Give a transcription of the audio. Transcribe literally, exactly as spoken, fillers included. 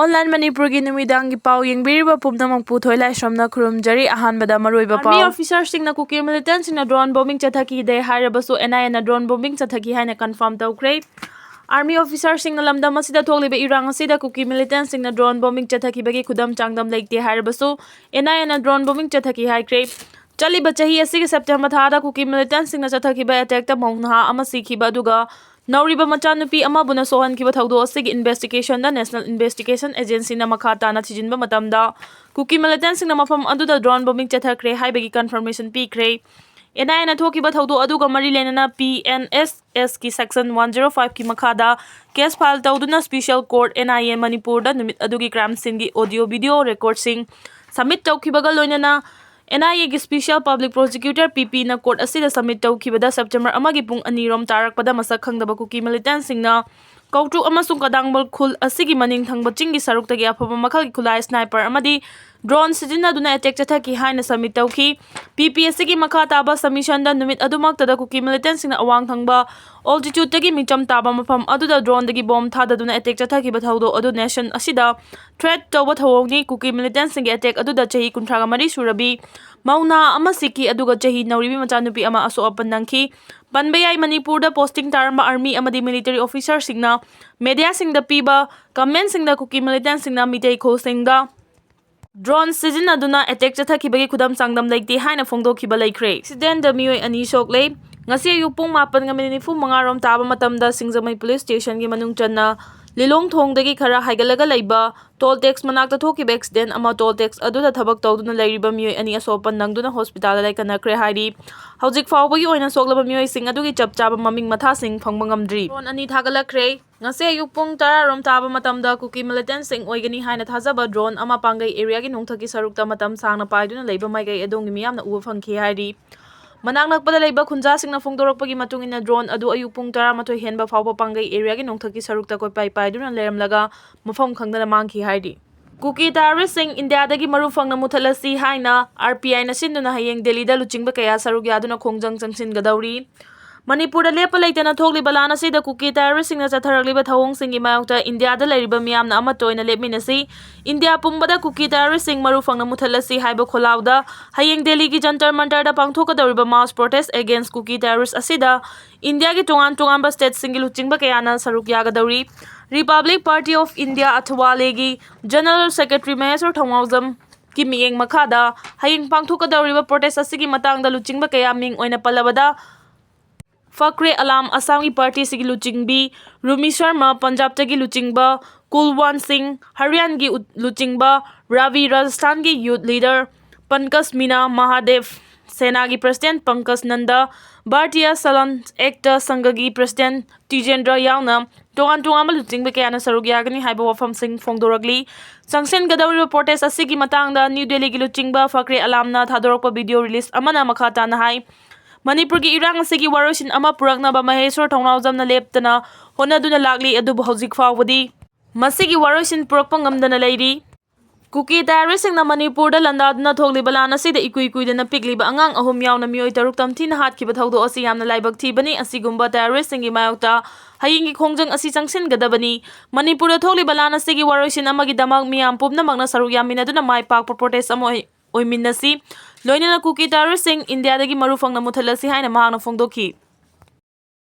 Online ꯃꯅꯤꯄꯨꯔꯒꯤ ꯅꯨꯃꯤꯗꯥꯡꯒꯤ ꯄꯥꯎ ꯌꯦꯡꯕꯤꯔꯤꯕ ꯄꯨꯝꯅꯃꯛꯄꯨ ꯊꯣꯏꯂꯥꯏꯁ꯭ꯔꯝꯅ ꯈꯨꯔꯨꯝꯖꯔꯤ꯫ ꯑꯍꯥꯟꯕꯗ ꯃꯔꯨꯑꯣꯏꯕ ꯄꯥꯎ꯫ Army officerꯁꯤꯡꯅ ꯀꯨꯀꯤ militantꯁꯤꯡꯅ drone bombing ꯆꯠꯊꯈꯤꯗꯦ ꯍꯥꯏꯔꯕꯁꯨ, N I Aꯅ drone bombing ꯆꯠꯊꯈꯤ ꯍꯥꯏꯅ confirm ꯇꯧꯈ꯭ꯔꯦ꯫ Army officerꯁꯤꯡꯅ ꯂꯝꯗꯝ ꯑꯁꯤꯗ ꯊꯣꯛꯂꯤꯕ ꯏꯔꯥꯡ ꯑꯁꯤꯗ ꯀꯨꯀꯤ militantꯁꯤꯡꯅ drone bombing ꯆꯠꯊꯈꯤꯕꯒꯤ ꯈꯨꯗꯝ ꯆꯥꯡꯗꯝ ꯂꯩꯇꯦ ꯍꯥꯏꯔꯕꯁꯨ, N I Aꯅ drone bombing ꯆꯠꯊꯈꯤ ꯍꯥꯏꯈ꯭ꯔꯦ꯫ ꯆꯠꯂꯤꯕ ꯆꯍꯤ ꯑꯁꯤꯒꯤ September ꯊꯥꯗ ꯀꯨꯀꯤ militantꯁꯤꯡꯅ ꯆꯠꯊꯈꯤꯕ attackꯇ ꯃꯧ ꯅꯍꯥ ꯑꯃ ꯁꯤꯈꯤꯕ ꯑꯗꯨꯒ ꯅꯧꯔꯤꯕ ꯃꯆꯥꯅꯨꯄꯤ ꯑꯃꯕꯨꯅ ꯁꯣꯛꯍꯟꯈꯤꯕ ꯊꯧꯗꯣꯛ ꯑꯁꯤꯒꯤ investigationꯗ National Investigation Agencyꯅ ꯃꯈꯥ ꯇꯥꯅ ꯊꯤꯖꯤꯟꯕ ꯃꯇꯝꯗ, ꯀꯨꯀꯤ militantꯁꯤꯡꯅ ꯃꯐꯝ ꯑꯗꯨꯗ drone bombing ꯆꯠꯊꯈ꯭ꯔꯦ ꯍꯥꯏꯕꯒꯤ confirmation ꯄꯤꯈ꯭ꯔꯦ꯫ N I Aꯅ ꯊꯣꯛꯈꯤꯕ ꯊꯧꯗꯣꯛ ꯑꯗꯨꯒ ꯃꯔꯤ ꯂꯩꯅꯅ P N S Sꯀꯤ section one zero fiveꯀꯤ ꯃꯈꯥꯗ case file ꯇꯧꯗꯨꯅ special court N I A ꯃꯅꯤꯄꯨꯔꯗ ꯅꯨꯃꯤꯠ ꯑꯗꯨꯒꯤ crime sceneꯒꯤ audio video recordꯁꯤꯡ submit ꯇꯧꯈꯤꯕꯒ ꯂꯣꯏꯅꯅ, N I Aꯒꯤ special public prosecutor, P Pꯅ court ꯑꯁꯤꯗ submit ꯇꯧꯈꯤꯕꯗ, September ꯑꯃꯒꯤ ꯄꯨꯡ ꯑꯅꯤꯔꯣꯝ ꯇꯥꯔꯛꯄꯗ ꯃꯁꯛ ꯈꯪꯗꯕ ꯀꯨꯀꯤ militantꯁꯤꯡꯅ ꯀꯧꯇ꯭ꯔꯨꯛ ꯑꯃꯁꯨꯡ ꯀꯗꯥꯡꯕꯜ ꯈꯨꯜ ꯑꯁꯤꯒꯤ ꯃꯅꯤꯡ ꯊꯪꯕ ꯆꯤꯡꯒꯤ ꯁꯔꯨꯛꯇꯒꯤ ꯑꯐꯕ ꯃꯈꯜꯒꯤ ꯈꯨꯠꯂꯥꯏ sniper ꯑꯃꯗꯤ drone ꯁꯤꯖꯤꯟꯅꯗꯨꯅ attack ꯆꯠꯊꯈꯤ ꯍꯥꯏꯅ submit ꯇꯧꯈꯤ꯫ P P ꯑꯁꯤꯒꯤ ꯃꯈꯥ ꯇꯥꯕ submissionꯗ ꯅꯨꯃꯤꯠ ꯑꯗꯨꯃꯛꯇꯗ ꯀꯨꯀꯤ militantꯁꯤꯡꯅ ꯑꯋꯥꯡ ꯊꯪꯕ altitudeꯇꯒꯤ ꯃꯤꯆꯝ ꯇꯥꯕ ꯃꯐꯝ ꯑꯗꯨꯗ droneꯗꯒꯤ bomb ꯊꯥꯗꯗꯨꯅ attack ꯆꯠꯊꯈꯤꯕ ꯊꯧꯗꯣꯛ ꯑꯗꯨ nation ꯑꯁꯤꯗ threat ꯇꯧꯕ ꯊꯧꯑꯣꯡꯅꯤ꯫ ꯀꯨꯀꯤ militantꯁꯤꯡꯒꯤ attack ꯑꯗꯨꯗ ꯆꯍꯤ ꯀꯨꯟꯊ꯭ꯔꯥꯒ ꯃꯔꯤ ꯁꯨꯔꯕꯤ ꯃꯧ ꯅꯍꯥ ꯑꯃ ꯁꯤꯈꯤ, ꯑꯗꯨꯒ ꯆꯍꯤ ꯅꯧꯔꯤꯕꯤ ꯃꯆꯥꯅꯨꯄꯤ ꯑꯃ ꯑꯁꯣꯛ ꯑꯄꯟ ꯅꯪꯈꯤ꯫ ꯄꯟꯕ ꯌꯥꯏ, ꯃꯅꯤꯄꯨꯔꯗ posting ꯇꯥꯔꯝꯕ army ꯑꯃꯗꯤ military officerꯁꯤꯡꯅ mediaꯁꯤꯡꯗ ꯄꯤꯕ commentꯁꯤꯡꯗ ꯀꯨꯀꯤ militantꯁꯤꯡꯅ ꯃꯤꯇꯩ ꯈꯨꯜꯁꯤꯡꯗ drone ꯁꯤꯖꯤꯟꯅꯗꯨꯅ attack ꯆꯠꯊꯈꯤꯕꯒꯤ ꯈꯨꯗꯝ ꯆꯥꯡꯗꯝ ꯂꯩꯇꯦ ꯍꯥꯏꯅ ꯐꯣꯡꯗꯣꯛꯈꯤꯕ ꯂꯩꯈ꯭ꯔꯦ꯫ Accidentꯗ ꯃꯤꯑꯣꯏ ꯑꯅꯤ ꯁꯣꯛꯂꯦ꯫ ꯉꯁꯤ ꯑꯌꯨꯛ ꯄꯨꯡ ꯃꯥꯄꯟꯒ minute ꯅꯤꯐꯨ ꯃꯉꯥꯔꯣꯝ ꯇꯥꯕ ꯃꯇꯝꯗ ꯁꯤꯡꯖꯃꯩ police stationꯒꯤ ꯃꯅꯨꯡ ꯆꯟꯅ ꯂꯤꯂꯣꯡ ꯊꯣꯡꯗꯒꯤ ꯈꯔ ꯍꯥꯏꯒꯠꯂꯒ ꯂꯩꯕ toll tax ꯃꯅꯥꯛꯇ ꯊꯣꯛꯈꯤꯕ accident ꯑꯃ toll tax ꯑꯗꯨꯗ ꯊꯕꯛ ꯇꯧꯗꯨꯅ ꯂꯩꯔꯤꯕ ꯃꯤꯑꯣꯏ ꯑꯅꯤ ꯑꯁꯣꯛ ꯑꯄꯟ ꯅꯪꯗꯨꯅ hospitalꯗ ꯂꯥꯏꯀꯠꯅꯈ꯭ꯔꯦ ꯍꯥꯏꯔꯤ꯫ ꯍꯧꯖꯤꯛ ꯐꯥꯎꯕꯒꯤ ꯑꯣꯏꯅ ꯁꯣꯛꯂꯕ ꯃꯤꯑꯣꯏꯁꯤꯡ ꯑꯗꯨꯒꯤ ꯆꯞ ꯆꯥꯕ ꯃꯃꯤꯡ ꯃꯊꯥꯁꯤꯡ ꯐꯪꯕ ꯉꯝꯗ꯭ꯔꯤ꯫ Drone ꯑꯅꯤ ꯊꯥꯒꯠꯂꯛꯈ꯭ꯔꯦ꯫ ꯉꯁꯤ ꯑꯌꯨꯛ ꯄꯨꯡ ꯇꯔꯥꯔꯣꯝ ꯇꯥꯕ ꯃꯇꯝꯗ ꯀꯨꯀꯤ militantꯁꯤꯡ ꯑꯣꯏꯒꯅꯤ ꯍꯥꯏꯅ ꯊꯥꯖꯕ drone ꯑꯃ ꯄꯥꯡꯒꯩ areaꯒꯤ ꯅꯣꯡꯊꯛꯀꯤ ꯁꯔꯨꯛꯇ ꯃꯇꯝ ꯁꯥꯡꯅ ꯄꯥꯏꯗꯨꯅ ꯂꯩꯕ ꯃꯥꯏꯀꯩ ꯑꯗꯣꯝꯒꯤ ꯃꯤꯌꯥꯝꯅ ꯎꯕ ꯐꯪꯈꯤ ꯍꯥꯏꯔꯤ꯫ ꯃꯅꯥꯛ ꯅꯛꯄꯗ ꯂꯩꯕ ꯈꯨꯟꯖꯥꯁꯤꯡꯅ ꯐꯣꯡꯗꯣꯔꯛꯄꯒꯤ ꯃꯇꯨꯡ ꯏꯟꯅ, drone ꯑꯗꯨ ꯑꯌꯨꯛ ꯄꯨꯡ ꯇꯔꯥꯃꯥꯊꯣꯏ ꯍꯦꯟꯕ ꯐꯥꯎꯕ ꯄꯥꯡꯒꯩ areaꯒꯤ ꯅꯣꯡꯊꯛꯀꯤ ꯁꯔꯨꯛꯇ ꯀꯣꯏꯄꯥꯏ ꯄꯥꯏꯗꯨꯅ ꯂꯩꯔꯝꯂꯒ ꯃꯐꯝ ꯈꯪꯗꯅ ꯃꯥꯡꯈꯤ ꯍꯥꯏꯔꯤ꯫ ꯀꯨꯀꯤ terroristꯁꯤꯡ ꯏꯟꯗꯤꯌꯥꯗꯒꯤ ꯃꯔꯨ ꯐꯪꯅ ꯃꯨꯊꯠꯂꯁꯤ ꯍꯥꯏꯅ RPIꯅ ꯁꯤꯟꯗꯨꯅ ꯍꯌꯦꯡ ꯗꯦꯜꯂꯤꯗ ꯂꯨꯆꯤꯡꯕ ꯀꯌꯥ ꯁꯔꯨꯛ ꯌꯥꯗꯨꯅ ꯈꯣꯡꯖꯪ ꯆꯪꯁꯤꯟꯒꯗꯧꯔꯤ꯫ ꯃꯅꯤꯄꯨꯔꯗ ꯂꯦꯞꯄ ꯂꯩꯇꯅ ꯊꯣꯛꯂꯤꯕ ꯂꯥꯟ ꯑꯁꯤꯗ ꯀꯨꯀꯤ ꯇꯦꯔꯣꯔꯤꯁꯁꯤꯡꯅ ꯆꯠꯊꯔꯛꯂꯤꯕ ꯊꯧꯑꯣꯡꯁꯤꯡꯒꯤ ꯃꯥꯌꯣꯛꯇ ꯏꯟꯗꯤꯌꯥꯗ ꯂꯩꯔꯤꯕ ꯃꯤꯌꯥꯝꯅ ꯑꯃꯠꯇ ꯑꯣꯏꯅ ꯂꯦꯞꯃꯤꯟꯅꯁꯤ꯫ ꯏꯟꯗꯤꯌꯥ ꯄꯨꯝꯕꯗ ꯀꯨꯀꯤ ꯇꯦꯔꯣꯔꯤꯁꯁꯤꯡ ꯃꯔꯨ ꯐꯪꯅ ꯃꯨꯊꯠꯂꯁꯤ ꯍꯥꯏꯕ ꯈꯣꯜꯂꯥꯎꯗ ꯍꯌꯦꯡ ꯗꯦꯜꯂꯤꯒꯤ ꯖꯟꯇꯔ ꯃꯟꯇꯔꯗ ꯄꯥꯡꯊꯣꯛꯀꯗꯧꯔꯤꯕ mass protest against Kuki terrorists ꯑꯁꯤꯗ ꯏꯟꯗꯤꯌꯥꯒꯤ ꯇꯣꯉꯥꯟ ꯇꯣꯉꯥꯟꯕ ꯁ꯭ꯇꯦꯠꯁꯤꯡꯒꯤ ꯂꯨꯆꯤꯡꯕ ꯀꯌꯥꯅ ꯁꯔꯨꯛ ꯌꯥꯒꯗꯧꯔꯤ꯫ Republic Party of India ꯑꯊꯋꯥꯂꯦꯒꯤ ꯖꯦꯅꯔꯦꯜ ꯁꯦꯀ꯭ꯔꯦꯇꯔꯤ ꯃꯍꯦꯁ꯭ꯋꯔ ꯊꯧꯅꯥꯎꯖꯝꯒꯤ ꯃꯤꯠꯌꯦꯡ ꯃꯈꯥꯗ ꯍꯌꯦꯡ ꯄꯥꯡꯊꯣꯛꯀꯗꯧꯔꯤꯕ ꯄ꯭ꯔꯣꯇꯦꯁ ꯑꯁꯤꯒꯤ ꯃꯇꯥꯡꯗ ꯂꯨꯆꯤꯡꯕ ꯀꯌꯥ, ꯃꯤꯡ ꯑꯣꯏꯅ ꯄꯜꯂꯕꯗ ꯐꯈ꯭ꯔꯦ ꯑꯂꯥꯝ ꯑꯁꯥꯝꯒꯤ ꯄꯥꯔꯇꯤꯁꯤꯒꯤ ꯂꯨꯆꯤꯡꯕꯤ ꯔꯨꯃꯤ ꯁꯔꯃ, ꯄꯟꯖꯥꯕꯇꯒꯤ ꯂꯨꯆꯤꯡꯕ ꯀꯨꯜꯋꯥꯟ ꯁꯤꯡ, ꯍꯔꯤꯌꯥꯟꯒꯤ ꯎꯠ-, ꯂꯨꯆꯤꯡꯕ ꯔꯥꯕꯤ, ꯔꯥꯖꯁꯊꯥꯟꯒꯤ ꯌꯨꯠ ꯂꯤꯗꯔ ꯄꯟꯀꯖ ꯃꯤꯅꯥ, ꯃꯍꯥꯗꯦꯕ ꯁꯦꯅꯥꯒꯤ ꯄ꯭ꯔꯁꯤꯗꯦꯟ ꯄꯪꯀꯖ ꯅꯟꯗ, ꯚꯥꯔꯇꯤꯌꯥ ꯁꯂꯥꯟ ꯑꯦꯛꯇ ꯁꯪꯘꯒꯤ ꯄ꯭ꯔꯁꯤꯗꯦꯟ ꯇꯤꯖꯦꯟꯗ꯭ꯔ ꯌꯥꯎꯅ ꯇꯣꯉꯥꯟ ꯇꯣꯉꯥꯟꯕ ꯂꯨꯆꯤꯡꯕ ꯀꯌꯥꯅ ꯁꯔꯨꯛ ꯌꯥꯒꯅꯤ ꯍꯥꯏꯕ ꯋꯥꯐꯝꯁꯤꯡ ꯐꯣꯡꯗꯣꯔꯛꯂꯤ꯫ ꯆꯪꯁꯤꯟꯒꯗꯧꯔꯤꯕ ꯄ꯭ꯔꯣꯇꯦꯁ ꯑꯁꯤꯒꯤ ꯃꯇꯥꯡꯗ ꯅ꯭ꯌꯨ ꯗꯦꯜꯂꯤꯒꯤ ꯂꯨꯆꯤꯡꯕ ꯐꯈ꯭ꯔꯦ ꯑꯂꯥꯝꯅ ꯊꯥꯗꯣꯔꯛꯄ ꯚꯤꯗꯤꯑꯣ ꯔꯤꯂꯤꯖ ꯑꯃꯅ ꯃꯈꯥ ꯇꯥꯅ ꯍꯥꯏ, ꯃꯅꯤꯄꯨꯔꯒꯤ ꯏꯔꯥꯡ ꯑꯁꯤꯒꯤ ꯋꯥꯔꯣꯏꯁꯤꯟ ꯑꯃ ꯄꯨꯔꯛꯅꯕ ꯃꯍꯦꯁ꯭ꯋꯔ ꯊꯧꯅꯥꯎꯖꯝꯅ ꯂꯦꯞꯇꯅ ꯍꯣꯠꯅꯗꯨꯅ ꯂꯥꯛꯂꯤ, ꯑꯗꯨꯕꯨ ꯍꯧꯖꯤꯛ ꯐꯥꯎꯕꯗꯤ ꯃꯁꯤꯒꯤ ꯋꯥꯔꯣꯏꯁꯤꯟ ꯄꯨꯔꯛꯄ ꯉꯝꯗꯅ ꯂꯩꯔꯤ꯫ ꯀꯨꯀꯤ ꯇꯦꯔꯣꯔꯤꯁꯁꯤꯡꯅ ꯃꯅꯤꯄꯨꯔꯗ ꯂꯥꯟꯗꯥꯗꯨꯅ ꯊꯣꯛꯂꯤꯕ ꯂꯥꯟ ꯑꯁꯤꯗ ꯏꯀꯨꯏ ꯀꯨꯏꯗꯅ ꯄꯤꯛꯂꯤꯕ ꯑꯉꯥꯡ ꯑꯍꯨꯝ ꯌꯥꯎꯅ ꯃꯤꯑꯣꯏ ꯇꯔꯨꯛ ꯇꯝꯊꯤꯅ ꯍꯥꯠꯈꯤꯕ ꯊꯧꯗꯣꯛ ꯑꯁꯤ ꯌꯥꯝꯅ ꯂꯥꯏꯕꯛ ꯊꯤꯕꯅꯤ꯫ ꯑꯁꯤꯒꯨꯝꯕ ꯇꯦꯔꯣꯔꯤꯁꯁꯤꯡꯒꯤ ꯃꯥꯌꯣꯛꯇ ꯍꯌꯦꯡꯒꯤ ꯈꯣꯡꯖꯪ ꯑꯁꯤ ꯆꯪꯁꯤꯟꯒꯗꯕꯅꯤ꯫ ꯃꯅꯤꯄꯨꯔꯗ ꯊꯣꯛꯂꯤꯕ ꯂꯥꯟ ꯑꯁꯤꯒꯤ ꯋꯥꯔꯣꯏꯁꯤꯟ ꯑꯃꯒꯤꯗꯃꯛ ꯃꯤꯌꯥꯝ ꯄꯨꯝꯅꯃꯛꯅ ꯁꯔꯨꯛ ꯌꯥꯃꯤꯟꯅꯗꯨꯅ ꯃꯥꯏ ꯄꯥꯛꯄ ꯄ꯭ꯔꯣꯇꯦꯁ ꯑꯃ ꯑꯣꯏ-, ꯑꯣꯏꯃꯤꯟꯅꯁꯤ꯫ ꯂꯣꯏꯅꯅ ꯀꯨꯀꯤ ꯇꯦꯔꯣꯔꯤꯁꯁꯤꯡ ꯏꯟꯗꯤꯌꯥꯗꯒꯤ ꯃꯔꯨ ꯐꯪꯅ ꯃꯨꯊꯠꯂꯁꯤ ꯍꯥꯏꯅ ꯃꯍꯥꯛꯅ ꯐꯣꯡꯗꯣꯛꯈꯤ꯫